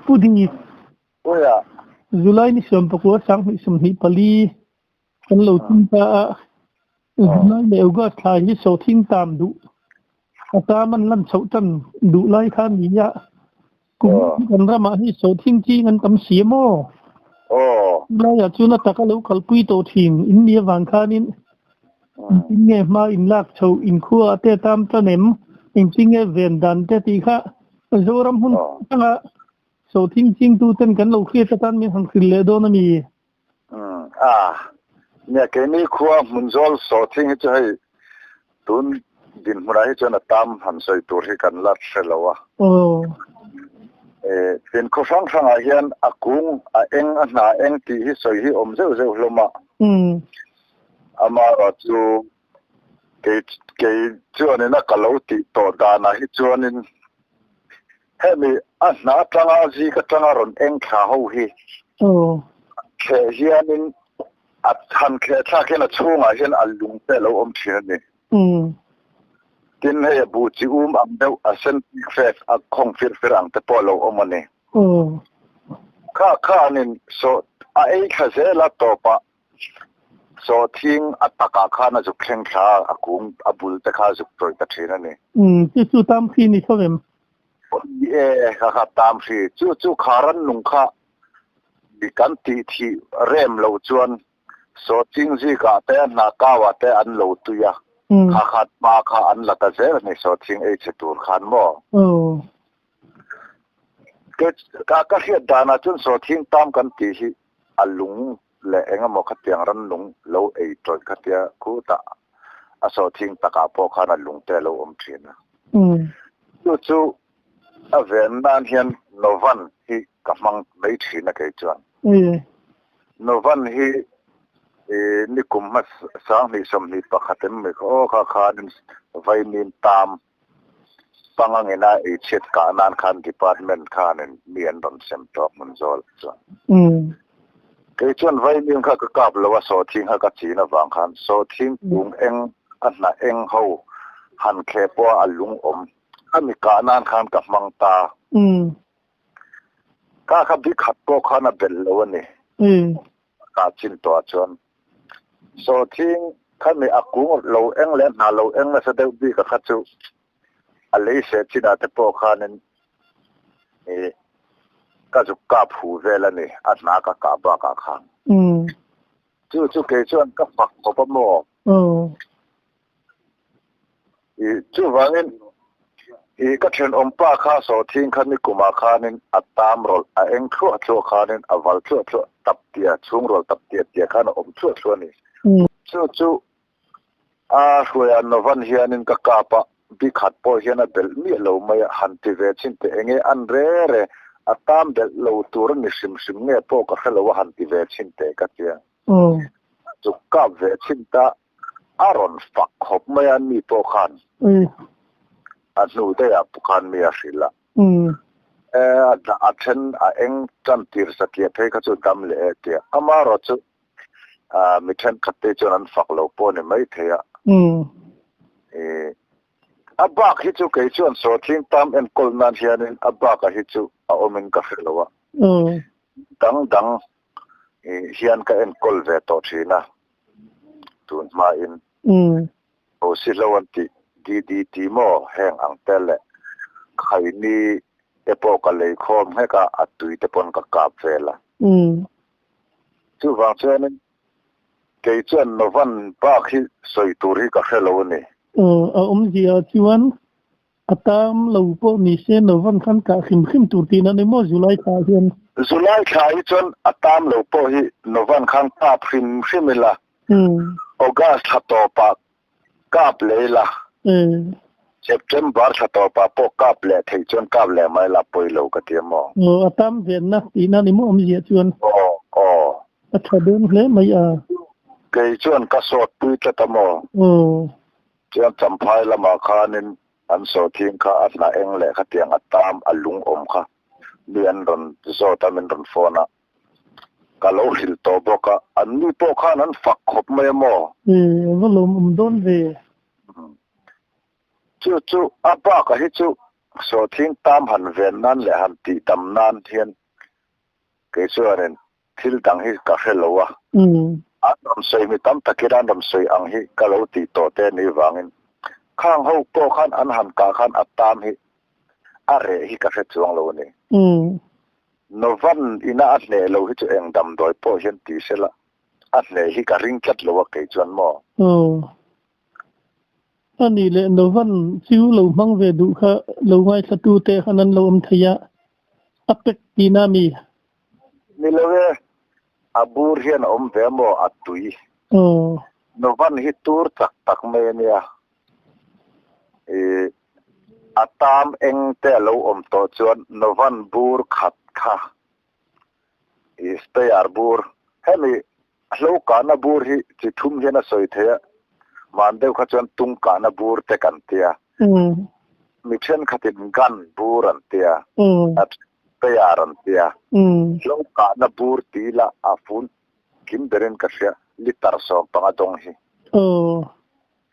Pu Di. Puia. July ni 19 2024 kan lo thing ta a. July leh August thla hi sawhthing tam duh a tam an lan chhoh tan duh lai kha a ni a. Kum kan ramah hi sawhthing ching an tam si a maw? Chulaiah chuan a taka lo kalpui tawh thin in ni avang khanin engtin nge hma in lak chhoh inkhua te tam tan em? Engtin nge ven dan te tih kha Zoram hmun hrang hranga sawhthing chingtuten kan lo hriat atan min han hrilh leh dawn a ni. Umm a, nia keini khua hmun zawl sawhthing hi chu hei tun dinhmunah hi chuan a tam han sawi tur hi kan la hre lo a. E, tin khaw hrang hrangah hian a kung, a eng, a hna eng tih hi sawi hi awm zeuh zeuh hlawm a. Amaherawhchu kei kei chuanin a ka lo tih tawh danah hi chuanin Hemi a hna atanga zik atanga rawn eng thla ho hi thleh hianin a han thleh thlak hian a chhungah hian a lung te a lo awm thin a ni. Tin, hei a buh chi um ang deuh a sen pik fek a khawng fir fir ang te pawh a lo awm a ni. Kha khanin sawh a ei thla zel a tawpah Sawhthing a takah khan a zuk thleng thla a, a kung a bul te kha a zuk tawih ta thin a ni. Umm, chu chu tam hri ni tho em? Ni e, kha kha tam hri. Chu chu kha rannung kha mi kan tih thih rem loh chuan sawhthing zikah te hnah kauah te an lo tui a, kha kha hma kha an la ta zel a ni sawhthing ei chhe tur khan maw? Aw. Ka ka hriat danah chuan sawhthing tam kan tih hi a lung leh eng emaw khatiang rannung lo ei tawih khatia khutah a sawhthing takah pawh khan a lung te a lo awm thin a. Chu chu a ven nan hian Novan hi ka hmang mai thin a kei chuan. Novan hi nikum hma 2021 em mai kha aw kha khanin vaimim tam pangangina ei chhiat kah nan khan department khanin mi an rawn sem tawh hmun zawl chuan. Kei chuan vaimim kha ka kap lo a, sawhthing kha ka chin avang khan sawhthing kung eng a hnah eng ho han thleh pawha a lung awm a mi kah nan khan ka hmang ta. Ka kha bi khat pawh khan a belh lo a ni. Ka chin tawh ah chuan sawhthing khami a kung lo eng leh hna lo eng nasa deuh bik a kha chu a lei seh chinah te pawh khanin ih ka zuk kap hu vel a ni a hna ka kah bakah khan. Chu chu kei chuan ka fak khawp a maw? Ih chuvangin ih ka thenawm pa kha sawhthing kha nikumah khanin a tam rawlh a eng thluah thluah khanin a val thluah thluah tap tia chhung rawlh tap tia tia khan a awm thluah thluah a ni. Chu chu a hruaia Novan hianin ka kap a, bi khat pawh hian a belh miah lo mai a, han ti ve chin teh enge an re re a tam belh lo tur a ni hrim hrim nge pawh ka hre lo a han ti ve chin teh ka tia. Chu kap ve chin ta A rawn fak khawp mai a, mi pawh khan a hnu daih ah pawh khan mi a hrilh a. E, a then a eng tan tir satliah phei kha chu dam leh e tia. Amaherawh chu mi thenkhat te chuan an fak lo pawh a ni mai thei a. E, a bak hi chu kei chuan sawhthing tam enkawl nan hianin a bak ah hi chu a awmin ka hre lo a. Dang dang hian ka enkawl ve tawh thin a. tun hmain Hosi hlo an tih DDT maw heng ang te leh khaini te pawh ka lei khawm nghek a, a tui te pawn ka kap vel a. Chuvang chuanin kei chuan Novan bak hi sawi tur hi ka hre lo a ni. A awmzia chuan A tam lo pawh ni se Novan khan kah hrim hrim tur tihna a ni maw July thla ah hian? July thla hi chuan a tam lo pawh hi Novan khan kap hrim hrim ila, August thla tawpah kap leh ila, September thla tawpah pawh kap leh theih chuan kap leh mai la pawi lo ka ti a maw? Aw, a tam venna tihna a ni maw awmzia chuan? Aw, aw. A tha dawn hle mai a. Kei chuan ka sawt pui tlat a maw? Aw. Chuan Champhai lamah khanin an sawhthing kha a hna eng leh khatiang a tam a lung awm kha mi an rawn zawt a, min rawn phone a, ka lo hrilh tawh bawk a, an ni pawh khan an fak khawp mai a maw? E, a va lawmawm dawn ve. Chu chu a bakah hi chu. Sawhthing tam han ven nan leh han tih tam nan hian kei chuanin thil dang hi ka hre lo a. An rawn sawi mi tam takin an rawn sawi ang hi ka lo tih tawh te ni vangin khang ho pawh khan an han kah khan a tam hi a reh hi ka hre chuang lo a ni. Novan ina a hneh lo hi chu eng damdawi pawh hian ti sela a hneh hi ka ring tlat lo a kei chuan maw? Aw. A nih leh Novan chu lo hmang ve duh kha lo ngaithla te khan an lo awm thei a, a pek tihna a mi? Ni lo e, a bur hian a awm ve maw a tui. Aw. Novan hi tur chak tak mai a nia. Ih, a tam eng te a lo awm tawh chuan Novan bur khat kha ih spare bur hemi Hlo kahna bur hi chi thum hian a sawi thei a, man deuh kha chuan tung kahna bur te kan tia, mi thenkhatin gun bur an tia, a then pair an tia, hlo kahna bur ti ila a fun kim berin ka hria, litre 15 dawng hi.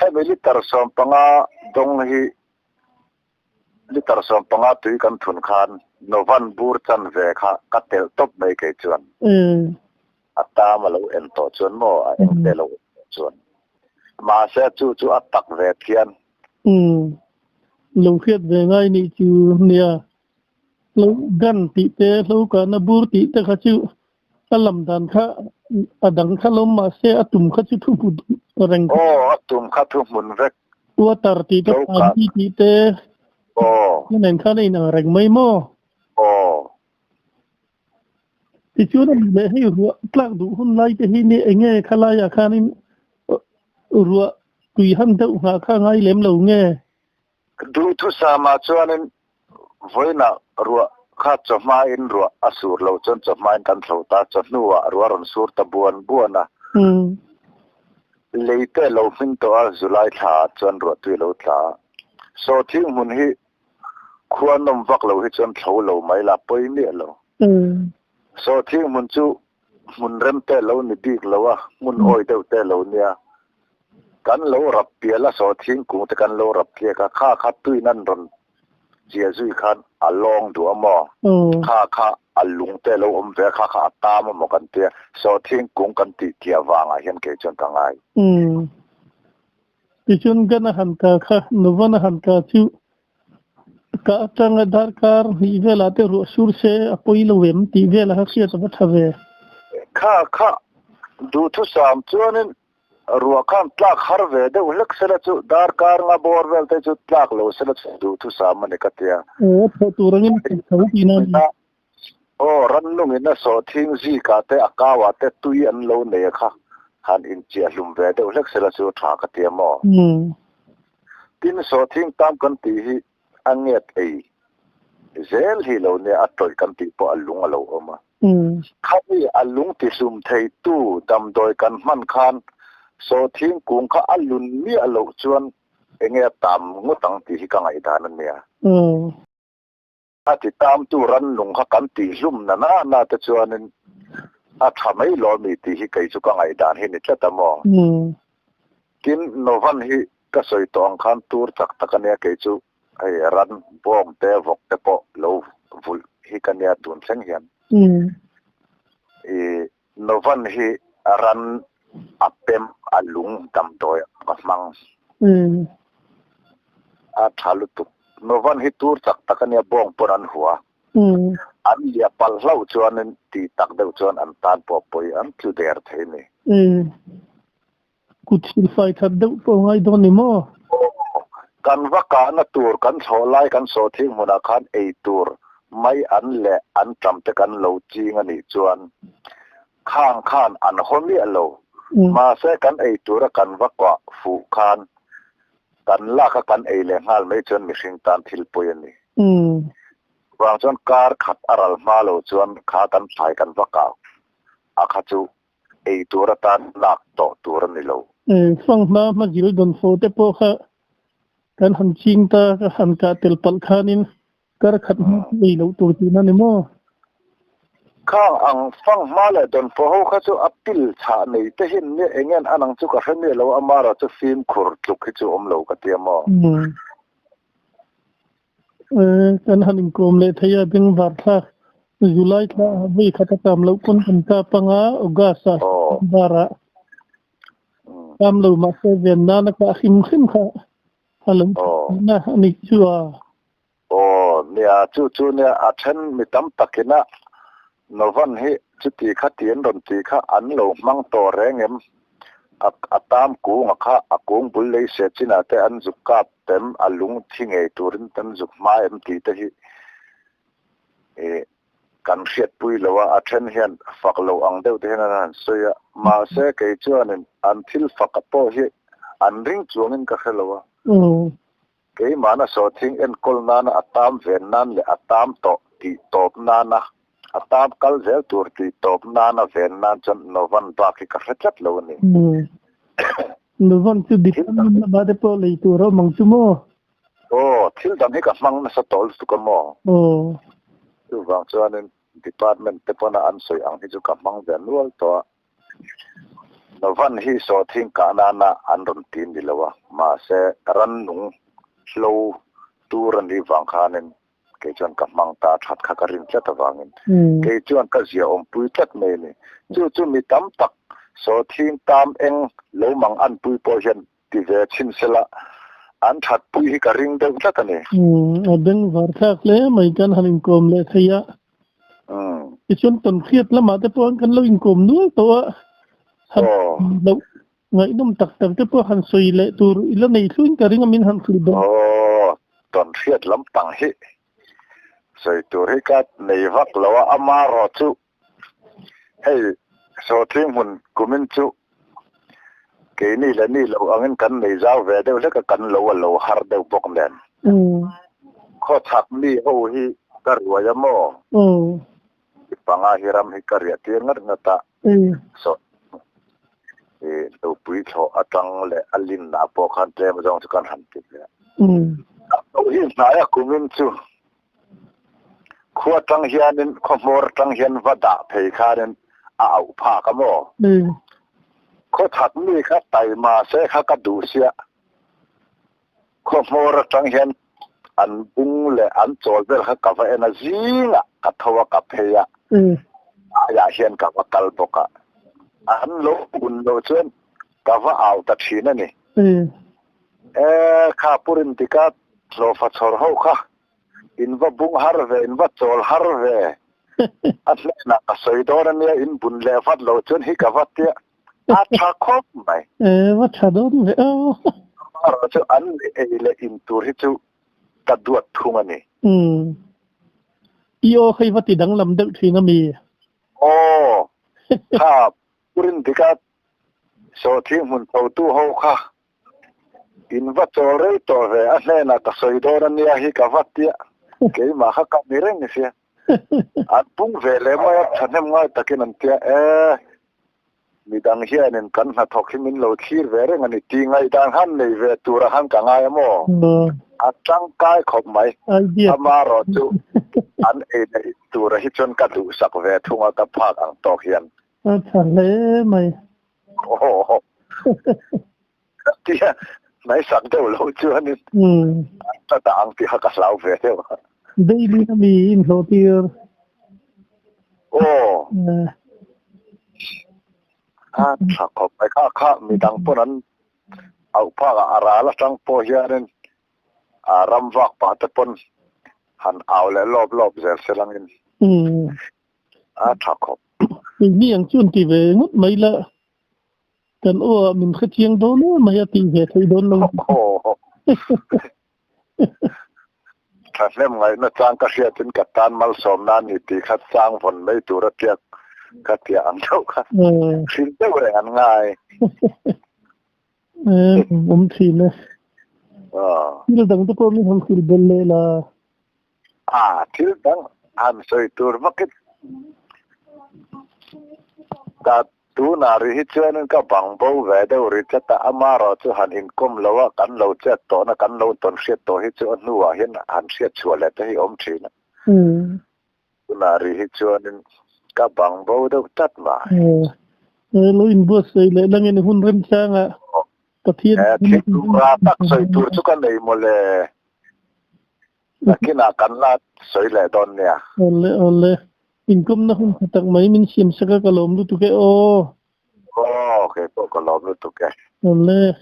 Hemi litre 15 dawng hi Litre 15 tui kan thun khan Novan bur chanve kha ka telh tawp mai kei chuan. A tam a lo en tawh chuan maw a eng te lo en tawh chuan. Mahse chu chu a tak ve phian. Umm. Lo hriat ve ngai nih chu nia. Hlo gun tih te, hlo kahna bur tih te kha chu a lam dan kha a dang kha lawm mahse a tum kha chu thu hmu reng. Aw a tum kha thu hmun vek. Water tih te, Pani tih te, nen khan a inang reng mai maw? Tichuan a ni leh hei ruah tlak duh hun lai te hi ni eng nge khalaiah khanin ruah tui han deuh nghah kha a ngai lem lo nge? Duhthusama chuanin vawiinah ruah kha chawhmain ruah a sur lo chuan chawhmain kan thlo ta, chawhnuah ruah a rawn sur ta buan buan a. Lei te lo hmin tawh a, July thla ah chuan ruahtui a lo tla a. Sawhthing hmun hi khua nawm vak lo hi chuan thlo lo mai la pawi miah lo. Sawhthing hmun chu hmun rem te lo ni bik lo a, hmun awi deuh te lo nia. Kan lo rap pial a, sawhthing kung te kan lo rap tliak a, kha kha tuin an rawn chia zui khan a lawng duh a maw? Kha kha a lung te lo awm ve a, kha kha a tam a maw kan tia, sawhthing kung kan tih tliah vangah hian kei chuan ka ngai. Tichuan Gana han ka kha, Novana han ka chu Ka atanga darkar hnih velah te ruah sur se a pawi lo em tih velah kha hriat a va tha ve. Kha kha duhthusam chuanin ruah khan tlak har ve deuh hlek sela chu darkar nga bawr vel te chu tlak lo sela chu duhthusam a ni ka tia. Aw a thawh tur angin a thawh tho tihna a ni. Aw rannungin a sawhthing zikah te a kauah te tui an lo nei a kha han inchiahhlum ve deuh hlek sela chu tha ka tia maw? Tin, sawhthing tam kan tih hi a nget ei zel hi lo nia, a tawih kan tih pawh a lung a lo awm a. Khami a lung tihlum theitu damdawi kan hman khan sawhthing kung kha a lun miah loh chuan enge a tam ngawt ang tih hi ka ngaihdan a nia. A ti tamtu rannung kha kan tihlum na na na te chuanin a tha mai lo mi tih hi kei chu ka ngaihdan hi ni tlat a maw? Tin, Novan hi ka sawi tawh ang khan tur tak tak a nia kei chu hei ran bawng te vawk te pawh lo vulh hi ka nia tun thleng hian. I Novan hi ran a pem a lung damdawi ka hmang. A tha lutuk. Novan hi tur chak tak a nia bawng pawn an hua. An lia palh hlauh chuanin tih tak deuh chuan an tan pawh pawi an tlu der thei ni. Kut silfai that deuh pawh ngai dawn ni maw? Aw, kan va kahna tur kan thlawh lai kan sawhthing hmunah khan ei tur mai an leh an ṭam te kan lo ching a nih chuan khang khan an haw miah lo. Mahse kan ei tura kan va kuah fuh khan kan lak a kan ei leh nghal mai chuan mihring tan thil pawi a ni. Vang chuan kar khat a ral hma lo chuan kha kan thlai kan va kau a kha chu ei tur atan lak tawh tur a ni lo. Fanghma hmazil dawn fo te pawh kha kan han ching ta, ka han kah tel palh khanin kar khat hma chu ei loh tur tihna ni maw? Khang ang fanghma leh dawn fo ho kha chu a pil chhah nei te hin nia eng nge an ang chu ka hre miah lo, amara chu fimkhur tluk hi chu awm lo ka tia maw? Kan han inkawm leh thei a, bengvar thlak July thla vei khat a tam loh pawn kan kap anga August ah September ah tam lo mahse ven nana kah hrim hrim kha a lo tihna a ni chu a. Aw nia chu chu nia a then mi tam takina Novan hi chuti kha ti an rawn ti kha an lo hmang tawh reng em? A a tam kung a kha a kung bul lei se chinah te an zuk kap tem a lung thi ngei turin an zuk hma em tih te hi i kan hriatpui lo a, a then hian fak lo ang deuh te hian an han sawi a, mahse kei chuanin an thil fak a pawh hi an ring chuangin ka hre lo a. Keimahna sawhthing enkawl nana a tam ven nan leh a tam tawh tih tawp nana a tam kal zel tur tih tawp nana ven nan chuan Novan bak hi ka hre tlat lo a ni. Novan chu department lamah te pawh lei tur a awm ang chu maw? Aw, thil dang hi ka hmang nasa tawh lutuk a maw? Aw. Chuvang chuanin department te pawna an sawi ang hi chu ka hmang ve nual tawh a. Novan hi sawhthing kah nana an rawn ti ni lo a, mahse rannung hlo tur a nih vang khanin kei chuan ka hmang ta that kha ka rin tlat avangin kei chuan ka zia awmpui tlat mai a ni. Chu chu mi tam tak sawhthing tam eng lo mang anpui pawh hian ti ve chhin sela an that pui hi ka ring deuh tlat a ni. A bengvar thlak hle mai kan han inkawm leh thei a. Tichuan tawnhriat lamah te pawh kan lo inkawm nual tawh a, han loh ngaihnawm tak tak te pawh han sawi leh tur i la nei thluin ka ring a min han hrilh bawk. Aw, tawnhriat lampang hi sawi tur hi ka nei vak lo a, amarawh chu Hei sawhthing hmun kumin chu keini leh ni lo angin kan nei zau ve deuh hlek a, kan lo a lo har deuh bawk nen. Khawchhak mi ho hi ka ruai a maw? I panga hi ram hi ka riah tir ngat ngat a, sawhthing hi nupui thlawh atang leh a linna pawh khan tlem zawng chu kan han ti ve a. Lo hi hnai a kumin chu Khua tang hianin, khaw hmawr tang hian va dah phei khanin a auh phak a maw? Khaw chak mi kha taima se kha ka duh sia. Khaw hmawr atang hian an bung leh an chawl vel kha ka va en a, zingah ka tho a ka phei a, aiah hian ka va kal bawk a. An lo un loh chuan ka va au ta thin a ni. E, kha Purim tika hlawhfa chhawr ho kha In va bung har ve, in va chawl har ve. A hnenah ka sawi dawn a nia, in bun leh vat lo chuan hi ka va tia. A tha khawp mai. E, va tha dawn ve aw. Amaherawh chu an ei leh in tur hi chu ka duat thung a ni. Umm. I aw kha i va ti danglam deuh thin a mi? Aw, kha Purin dika sawhthing hmun thotu ho kha In va chawl rei tawh ve, a hnenah ka sawi dawn a nia hi ka va tia, keimah kha ka ni reng sia. An pung ve leh mai a, thahnem ngai takin an tia, e, midang hianin kan hnathawk hi min lo thlir ve reng a ni tih ngaihdan khan nei ve turah khan ka ngai a maw? A tangkai khawp mai. Amaherawh chu an ei leh in turah hi chuan ka duhsak ve thung a, ka phak ang tawk hian. A tha hle mai. Aw tia hnaisak deuh lo chuanin ka dah ang tih kha ka hlau ve deuh a. Daily na mi inhlawh tir. Aw a tha khawp mai kha kha midang pawn an auh phak a a ral atang pawh hianin a ram vak pah te pawn han au leh lawp lawp zel se langin. A tha khawp. Keini ang chuan ti ve ngawt mai la, kan aw ah min hre chiang dawn em mai a tih ve theih dawn lo. Thahnem ngaihna chang ka hriatin ka tan malsawmna a ni tih kha chang vawn mai tur a tiak ka tia ang deuh kha hrilh deuh reng an ngai. Awm thin e. Thil dang te pawh min han hrilh belh leh la. A thil dang han sawi tur vakin ka tunah rih hi chuanin ka bang bo ve deuh ri tlat a, amaherawh chu han inkawm lo a, kan lo chet tawhna kan lo tawn hriat tawh hi chu a hnuah hian han hriat chhuah leh te hi awm thin a. Tunah rih hi chuanin ka bang bo deuh tlat mai. Lo inbuatsaih leh langin hun remchangah Pathian Thil tura tak sawi tur chu ka nei mawle. Nakinah kan la sawi leh dawn nia. Awle awle. Inkawmna hun tha tak mai min siam sak a ka lawm lutuk e aw. Aw, keipawh ka lawm lutuk e. Awle.